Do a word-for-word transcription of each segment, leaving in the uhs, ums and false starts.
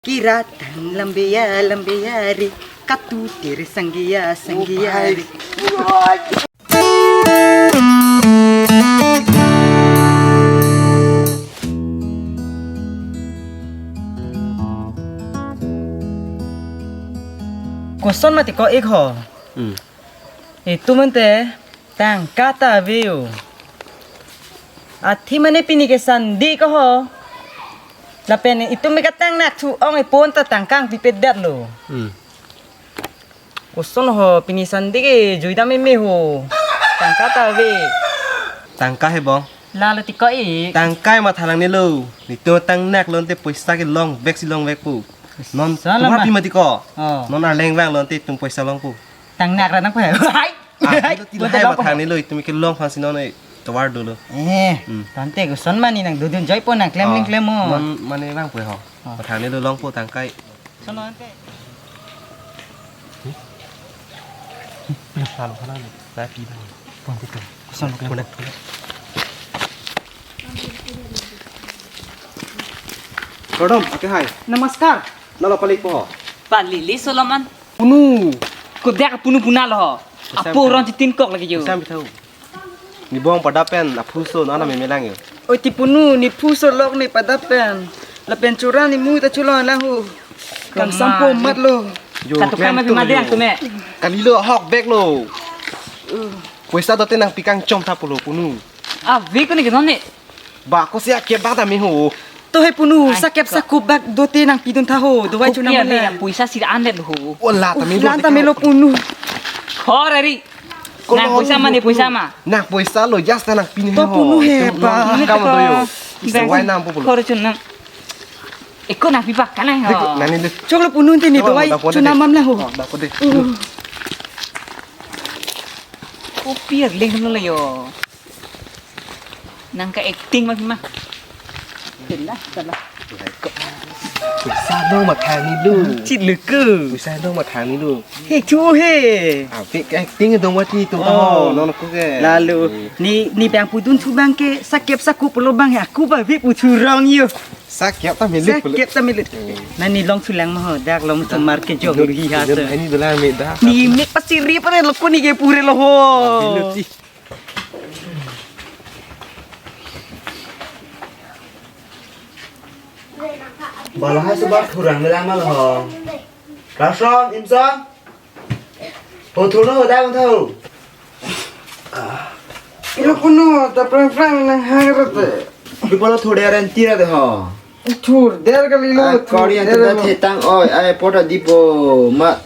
Kirat tan lambeya lambeya re, katu tere sanggiya sanggiya re. Koson mati ko-ik ho. Hmm. Itum ante tangka ta ave-o. Athi mane pini ke Sunday ko ho. Lapen itum ke tang nak thu ong epon ta tangka pipedet lo. Hmm. Koson ho pini Sunday ke juidam meme ho. Tangka ta ave. Tangka he bong. Lalo ti ko-ik. Tangka ma thalang ne lo. Nitum tang nak lo ante poisa ke longvek si longvek pu. Non Salam, tuha ma. Pi mati ko. Oh. Non arleng vang lo ante itum poisa long pu. Tang nak ra nang pu he. Hai. Ah, hai, lo ti lo hai, hai, ma thalang ne lo, itum ke long phan si non e tovar dolo. Eh, hmm. Tangte koson mane nang dodun joi po nang klem ling klem mo. Ah, non mane vang pu ho. Ah. Ma thalang ne lo long pu tangka. Sono ante. Hmm? Pila salo kana ne? Saya pi bang. Pon pu. Sono. Pon pu. Pardon, ake hai. Namaskar. Nalo palik po. Pali li Solomon. Punu. Kodak punu puna lo ho. Bisa apo bisa. Orang chitin kok lagi jo. Bisa bisa. Ne bong pada pen aphuso nana memelang yo. Oi ti punu ne phuso lok ne pada pen. Lapen chura ne mu ta chulo lang ho. Kam sampo mat lo. Jo, katu klem kama tu pima jo. Deng tu me. Kalilo ahok bek lo. Uh. Poisa dote nangpi kangchom tha pulo punu. Ave ko ne ke non ne. Ba ko sia ke ba ta me ho. To he punu, ai, sakep ko. Sakup bak dote nangpidun tha ho, dovai chuna mala. Poisa sira andet ho. Wala ta me lo. Lan ta me lo punu. Khor ari. Ko nang lo poisa ma ne punu. Poisa ma. Nang poisa lo jas ta nangpi ne ho. To punu he ba. Kam do yo. Bang. Wai nam pu pulo. Khor chun nang. Eko nangpi pak kan ai ho. Nani le. Chok lo punu te ne dovai chuna mam la ho. Da ko de. Uh. Kopi arleng lo yo. Nang ke acting ma ma. Tela, tela. Poisa dong ma thang ne lo. Chit le ke. Poisa dong ma thang ne lo. He chu he. Ave ke acting dong mati tu ta ho. Oh. Non ko ke. Lalo. Hmm. Ne, ne bang pudun thu bang ke sakep sakup lo bang he aku ba ve pu thu rong yo. Sakep ta milik pulo. Sakep ta milik. Hmm. Nani long thu lang ma ho, dak long thu mar ke jong hi ha se. Ani dola me da. Ne me pasiri pare lo ko ne ke pure lo ho. Bilu ti. Balahai sebar kurang bilang malah ho. Rason, Imson. Ho thuno ho dai bang tho. Ilo kuno ta prang prang nang hang rate. Di polo thur der en tira de ho. Thur der kali lo. Ah, thur kori yang der tidak lo. Thetang oi, ai pota dipo ma.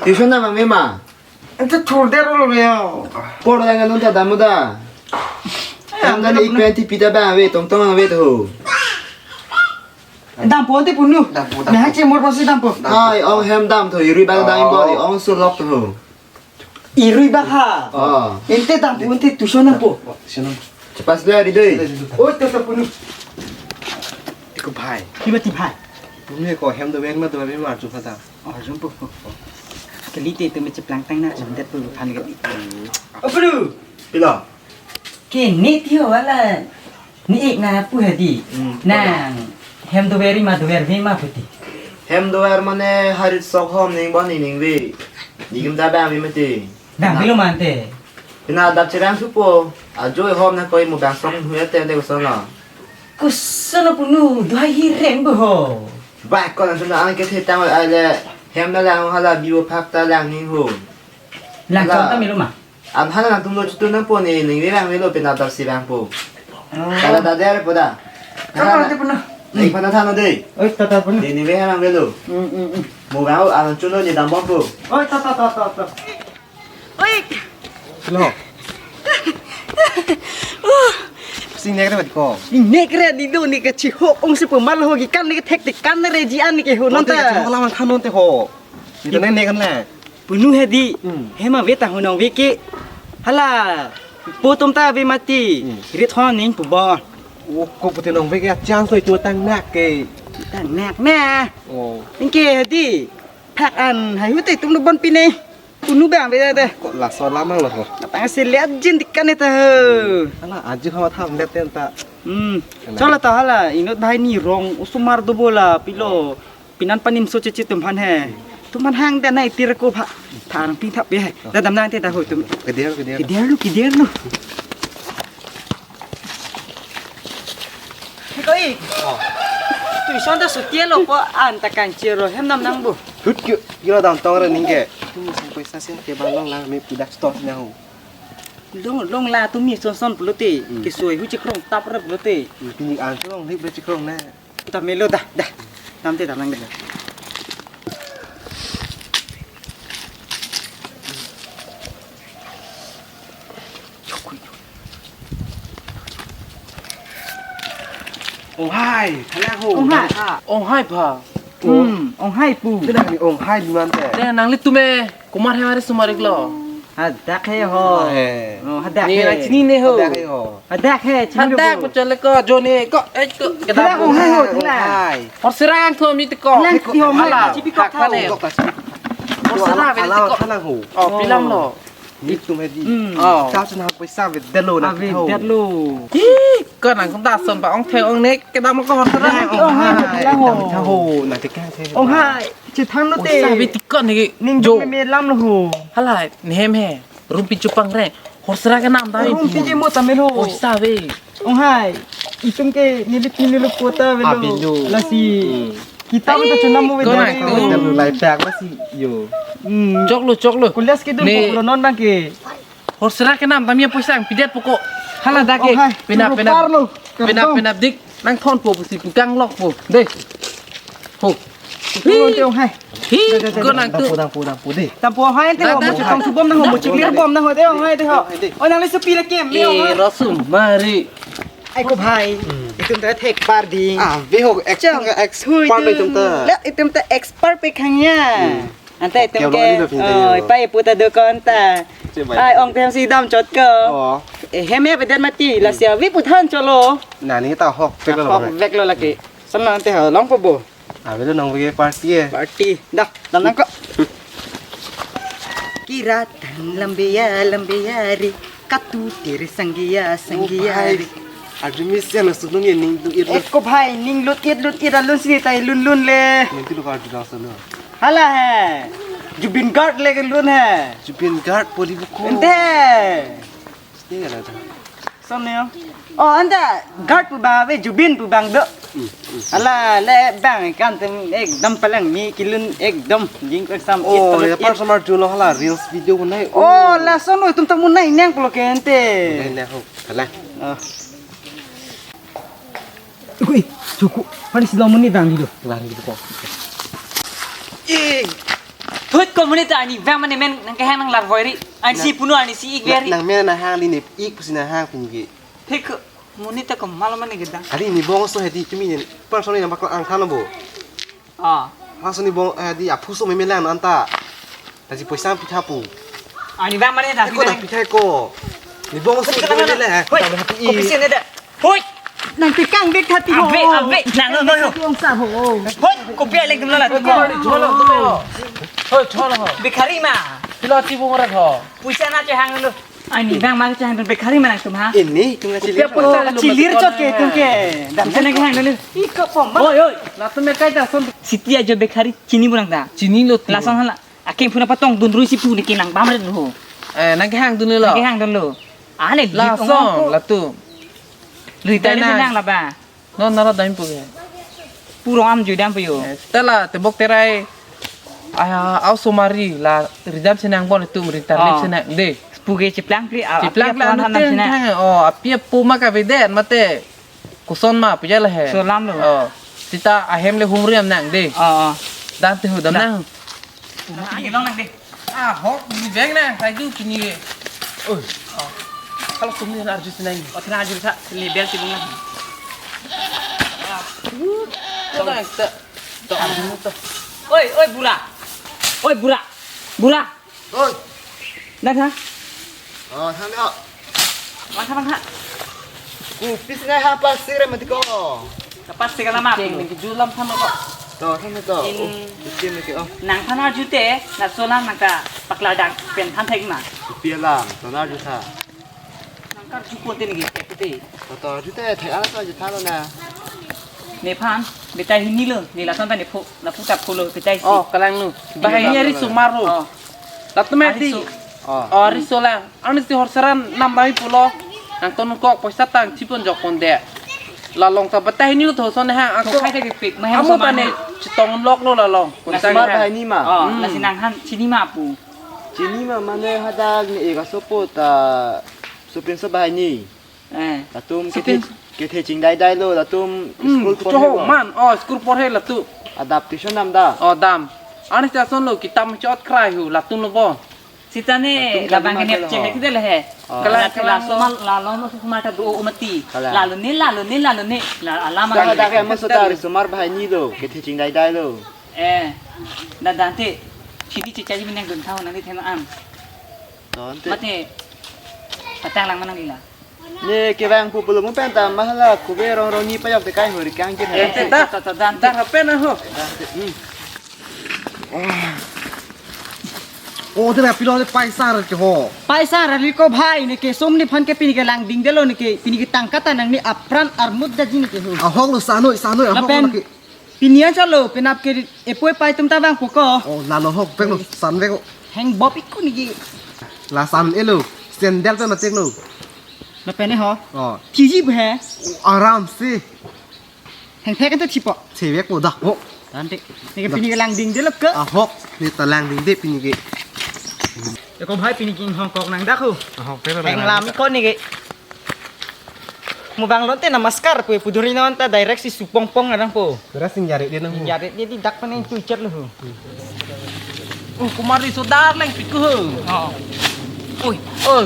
Tuition na ma me ma. Ante thur der lo ya. Por da ngan ta damu da. Ai, ante ante ik pen ti pita ba ve tong tong ve to. Dampo ante punu. Dampo, dampo. Nang che mor pasi dampo. Ai, ong hem dam tho, irui bang dam bor, oh, ong sulok tho. Irui bang ha. Oh. Ante dampo ante tuition dampo. Tuition dampo. Cepas le ari doi. Oi, tata punu. Iko bhai. Kiba ti bhai. Punu ko hem dover ma dover ma chu kata. Oh, jumpo. Kali te tu me cheplang tang na jam det tu phan kali. Oh, punu. Pilo. Ke ne ti ho wala. Ne ik na pu hadi. Hmm, nang hem dover ma dover ve ma puti. Hem dover mane harit sok hom ning bon ning ve. Nikim ta bang ve mati. Bang velo mante. Pina dap cherang supo. Ajo hom na koi mo bang song hu ya te te koson lo. Koson lo punu, duhai hireng bo ho. Ba ko na suna an ke the tang ai le. Hem na lang hala biwo phak ta lang ning ho. Lang hala. Chong ta melo ma. An hana nang tum lo chutun nangpo ne, ning ve lang velo pina dap si lang po. Oh. Kada da der po da. Tata te punu. Nei pana thano de. Oi, tata punu. Ni ni ve lang velo. Mm, mm, mm. Mo bang an chuno ni dam bom po. Oi, tata, tata, tata. Oi. Lo. Sing nek re ko. Sing nek re di do ni ke chi ho ong si pemar ho ki kan ni ke thek ti kan re ji an ni ke ho non ta. Ho la man than non te ho. Ni to nek nek kan la. Punu hadi. Hmm. Hem ave ta ho nang ve ke. Hala. Po tom ta ave mati. Hmm. Rit ho ning pu ba. O ko pute nang ve ke chance lo itu tang nak ke. Tang nak na. Oh. Ning ke hadi. Phak an hai hu te tum lo bon pine. Punu bang ve de. Ko laso lamang lo ho. Tang si liat jin dikan eta ho. Ala aju hawa tham liat ten ta. Hmm. Kena. Chola ta hala inut bhai ni rong osomar do bola pilo. Pinan panim so chichi tum aphan he. Tum aphan hang da nai tir ko pha. Thang ping thap he. Da damnang te da ho tum. Keder, keder. Keder lo, keder lo. Koi. Oh. Tu ison ta sutia lo ko an ta kan chiro hem nam nang bu. Hut kyo, kyo dam tong re ningke. Tum sang paisa sen ke bang long lang me pidak stos nyahu. Long long la tumi son son pulote. Hmm. Ke soi hu chikrong tap re pulote. Hmm, pini an chikrong hip re chikrong na. Ta melo da, da. Tam te tam nang da. Ong hai, thalang ho. Ong hai. Ong hai pha. Hmm, ong hai pu. Kena ni ong hai di man te. Te nanglitum me kumar he mari sumar iklo. Hadak he ho. He. Oh, hadak ni he. Chini ne ho. Hadak he ho. Hadak he, chini hadak lo. Pachal ko, jone ko, eh ko. Thalang ong hai ho, thalang. Hai. Horsera ang thom ni te ko. Thalang ki ho ma, hala. Chipi ko hak thang ne. Horsera ve ala te ko. Thalang ho. Oh, pilam lo. Ni tum he di. Hmm. Oh. Tau chun hang paisa ve detlo na. Ave detlo. Hi, ko nang kum ta son pa ong thek ong nek kedam ko horsera. Ong hai, thalang ho. Thalang ho, na te kang the. Ong hai, chethang lo te. Horsera ve te ko ne. Ning jo me me lam lo ho. Hala, ne hem he. Room pi chupang re. Horsera kenam ta. Room pi ke mo ta melo. Paisa ave. Ong hai. Itum ke neli pini lo kota melo. Abindu. Lasi. Hmm. Kita mo ta chunam mo ko nang tu. Lai tak lasi yo. Hmm. Choklo, choklo. Kulias ke dun ne. Ko non bang ke. Horsera kenam ta mi paisa ang pidet poko. Hala da ke. Ong hai. Pina, pina. Churu parlo. Pina, kardom. Pina dik. Nang thon po pusi pukang lok po. Dei. Ho. Pu lo te ong hai. Hi, ko nang tu. Dampo, dampo, dampo, dei. Dampo hai te ho, da, da, mo chetong subom nang ho, mo chiklir bom nang ho, te ong hai te ho. Oi, nang le supi le kem, me ong hai. Eh, rosum, mari. Ai ko bhai. Hmm. Itum ta thek par ding. Ah, ve ho, ex-, chong. Ex-, hui par lo itum ta. Le, itum ta expert pe khang ya. Hmm. Ante itum ke, oh, ipai pu ta do kon ta. Che bai. Ai, ong tem si dam chot ko. Oh. Eh, hem ya pedan mati, la sia vi pu than cholo. Nani ta hok, vek lo. Hok, bang. Vek lo lake. San nang te ha long po bo. Ave lo nang ve party e. Party. Da, dam nang ko. Kira tan lambe ya, lambe ya re. Katu tere sanggiya, sanggiya re. Oh, bhai. Arju mi sian lo sunung ye ning lut it. Eh, ko bhai, ning lut it, lut it alun sini tai lun lun le. Ning tu lo ka arju dang solo. Hala he. Zubeen Garg le ke lun he. Zubeen Garg poli buku. Ente. Sini ada tu. Son ne. Oh, anta Garg pu bang ave, Zubeen pu bang do. Hmm, hmm. Hala le bang kan tem ekdam palang mi kelun ekdam jing ko sam. Oh, ya par samar julo hala reels video bunai. Oh, lason lo itum ta munai nang pulo ke ente. Munai nang ho, hala. Oh. Ui, chuku, pali silo muni bang dilo. Bang dilo ko. Eh, thut ko muni ta ani bang mane men nang kehang nang larvoi ri. Ani si puno ani si ik veri. Nang men nang hang di ne ik pusi nang hang pini ke. Thik muni ta ko malo mane gedang. Kali ni bongso he di kemi ne. Par soni nang bakla ang than bo. Ah. Laso ni bong, eh, di aphu so memelang anta. Tasi poisa pitha pu. Ani bang mane ta. Eko na pitha ko. Ni bongso. Hoi, ko pisi ne da. Hoi. Nang pikang bek thati ho. Ave, ave, nang no no. Ong sa ho. Hoi, kopi aleng tum lala tum. Cholo tum. Hoi, cholo ho. Bhikhari ma. Pilo ti bung rat ho. Poisa na chehang lo. Ani bang ma chehang tum bhikhari ma nang tum ha. Ini tum na chili. Kopi poisa lo. Chilir chot ke tum ke. Dam chana ke hang lo. Iko pom. Oi, oi. Latum me kai ta son. Siti ajo bhikhari chini bu nang ta. Chini lo ti. Lason hala. Aking puna patong dun rui si pu ni kinang bam ret ho. Eh, nang kehang dun lo. Nang kehang dun lo. Ane lason latu. Lui tali nang la ba. Non naro daim pu ke. Purong am jui dam pu yo. Eh, tala tebok terai. Ah, au somari la ridam senang bon tu rintar lip senang de. Pu ke chiplang pli. Chiplang pli anu ten thang. Oh, api pu ma ka veden mate. Koson ma puja le he. Solam lo. Oh. Sita ahem le humri am nang de. Oh, oh. Dam te hu dam nang. Ini long nang de. Ah, ho, ni beng nang, kai du pini. Oi. Oh. Kalau sumni na arju sinai. Oh, tena arju sa, ni bel ti bung nang. To nang ta. To arju ta. Oi, oi, bura. Oi, bura. Bura. Oi. Nang ha? Oh, than ho. Bang ha, bang ha. Ku pis ngai ha pas sire mati ko. Kapas sire lama. Keng ni julam than ko. To, than to. In. Oh, kecil ni ke, oh. Nang than arju te, na sola nang ka pakla dang pen than thek ma. Pi alam, to na arju tha. Nang ka arju ko te ni ke te. To, to, arju te, thek ala to arju tha lo na. Nephan, betai hini lo, ne lason ta ne pho, lapu ta pho lo, betai si. Oh, kalang nu. Bahai hini ari sumar lo. Oh. Latum mati. Ari su- Oh, ari solang. Ani si horsaran nam nami pulo. Nangtum kok poisa tang chipon jok pon de. Lalong ta betai hini lo thoson ha. Ako. Khai de pik, mahem amu sumar tane na. Chitong lok lo lalong. Pon tang sumar ha. Bahai hini ma. Oh, hmm. Lasi nanghan chini ma pu. Chini ma mane hadak ne ega sopo ta supin so bahai hini. Eh. Latum kethe, kethe chingdai dai lo, latum hmm, school porhe choho lo. Man, oh, school porhe latum. Adaptation dam da. Oh, dam. Ani station lo, kitam chot krai hu, latum lo bo. Sitane, latum labang kene cek lagi deh he. Oh. Kalang, kalang. Laso mal, lalo no sumar ta do umati. Kalang. Lalo ne, lalo ne, lalo ne. La, alama. Dah, dah, kayak masuk dari sumar bahai hini lo, kethe chingdai dai lo. Eh, dah, dah, te. Sini cek cek menang dun tahu nanti tema am. Tonte. Mate. Patang lang manang lila. Ne kevang pu pulo mo pen ta mahala kube rong rong ni payok te kai hori kang jin. Eh, eh, ta, ta, ta, dan, ta. Dar hapen aho. Hmm. Oh, tera pilo le paisa ra ke ho. Paisa ra liko bhai ne ke som nephan ke pini ke langding delo ne ke pini ke tangka ta nang ne apran armut daji ne ke ho. Ahok lo sanoi, sanoi, ahok lapen lo ke. Pini an chalo penap ke epoi pai atum ta vangpo ko. Oh, lalo hok pek lo, san vek lo. Heng bop ikun igi. La san elo, sandal pe matek lo. Lapen ne ho. Oh. Tiji bu he. Oh, aram se. Heng thek kan to chipo. Chevek po dah ho. Tante. Ne ke pini ke langding delo ke. Ahok, ne ta langding de pini ke. Eko bhai pini ke Hong Kong nang dak ho. Ahok, pe pe. Heng lam ikon ne ke. Mo bang lonte namaskar pu puduri non ta direct si supong pong adang po. Kera sing jare de nang. Jare de di dak panen tu chat lo. Oh, kumari so darling piku ho. Oh. Oi. Oh.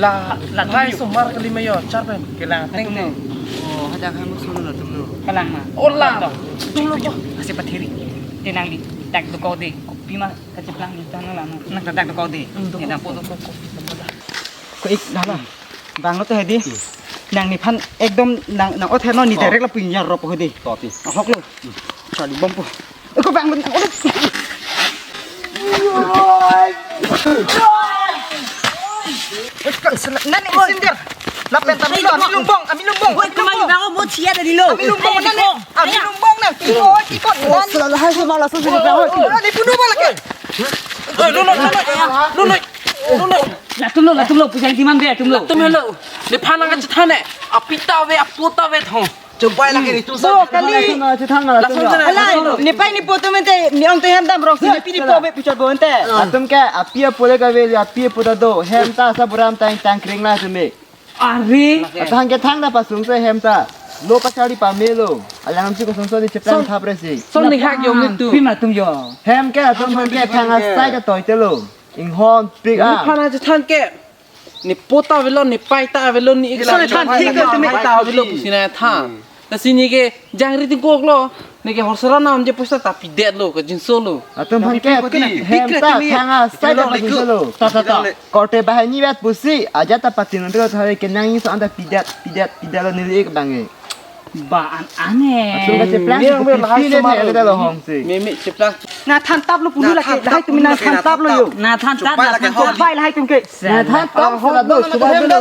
La la hai so mar kali mayo char pen. Kelang teng ne. Oh, hadak hang so lo tum lo. Kalang ma. Oh la. Tum lo bo. Ase pathiri. Tenang di. Tak do ko de. Kopi ma kacheplang di tang la no. Nang tak do ko de. Tum do ko do ko. Ko ik dah la. Bang lo te hedi. Nang nephan ekdom nang nang ot heno ni direct lapu inyar rop hedi. To ti. Ahok lo. Chali bom po. Eko bang lo nang ot. Nani isin der. Lapen ta milo, ami lumbong, ami lumbong. Oi, kemali bang mo chia tadi lo. Ami lumbong nani. Ami lumbong nang. Iko, iko, nani. Selalu hai sama langsung sini bang. Oh, ni punu malah ke. Oi, lo lo lo lo. Lo lo. Latum lo, latum lo, pujang diman be, latum lo. Latum helo. Nephan nang chethan ne. Api ta ave, apo ta ave thong. Chumpai lagi ni, tu sa. Bo, kali. Langsung na chethan na, langsung na. Alai, nepai nepo atum ente, ne ong te hem dam rong si, nepi nepo ave puchot bo ente. Latum ke, api apo le kave, api apo ta do. Hem ta sa buram tang tang kring la tumi. Are. Ata hang ke thang ta pasung se hem ta. Lo pachari pame lo. Alang amsi kosong so ni cheplang thap re si. Son ni hak yom ni tu. Pima tum yo. Hem ke atum hang ke thang asai ta toi te lo. Inghon pik a. Nephan nang chethan ke. Nepo ta avelo, nepai ta avelo, ne ik. Son nephan thik lo, nepai ta avelo pusi nang than. Lasi ne ke jangri tingkok lo. Ne ke horsaran nam je poisa ta pidet lo, ke jinso lo. Atum hang ke hem ta thang asai ta pasung se lo. Ta ta ta. Korte bahai ni vet pusi, ajat ta patin nanti lo thare ke nang so anta pidet, pidet, pidet lo neli ik bang e. Ba an ane. Atum kacheplang. Ni ang ber lahai sumar lo. Ada lo hong si. Meme cheplang. Na than tap lo punu lake, lahai tum na than tap lo yo. Na than tap, na than tap. Bai lahai tum ke. Na than tap, sala do, sala do.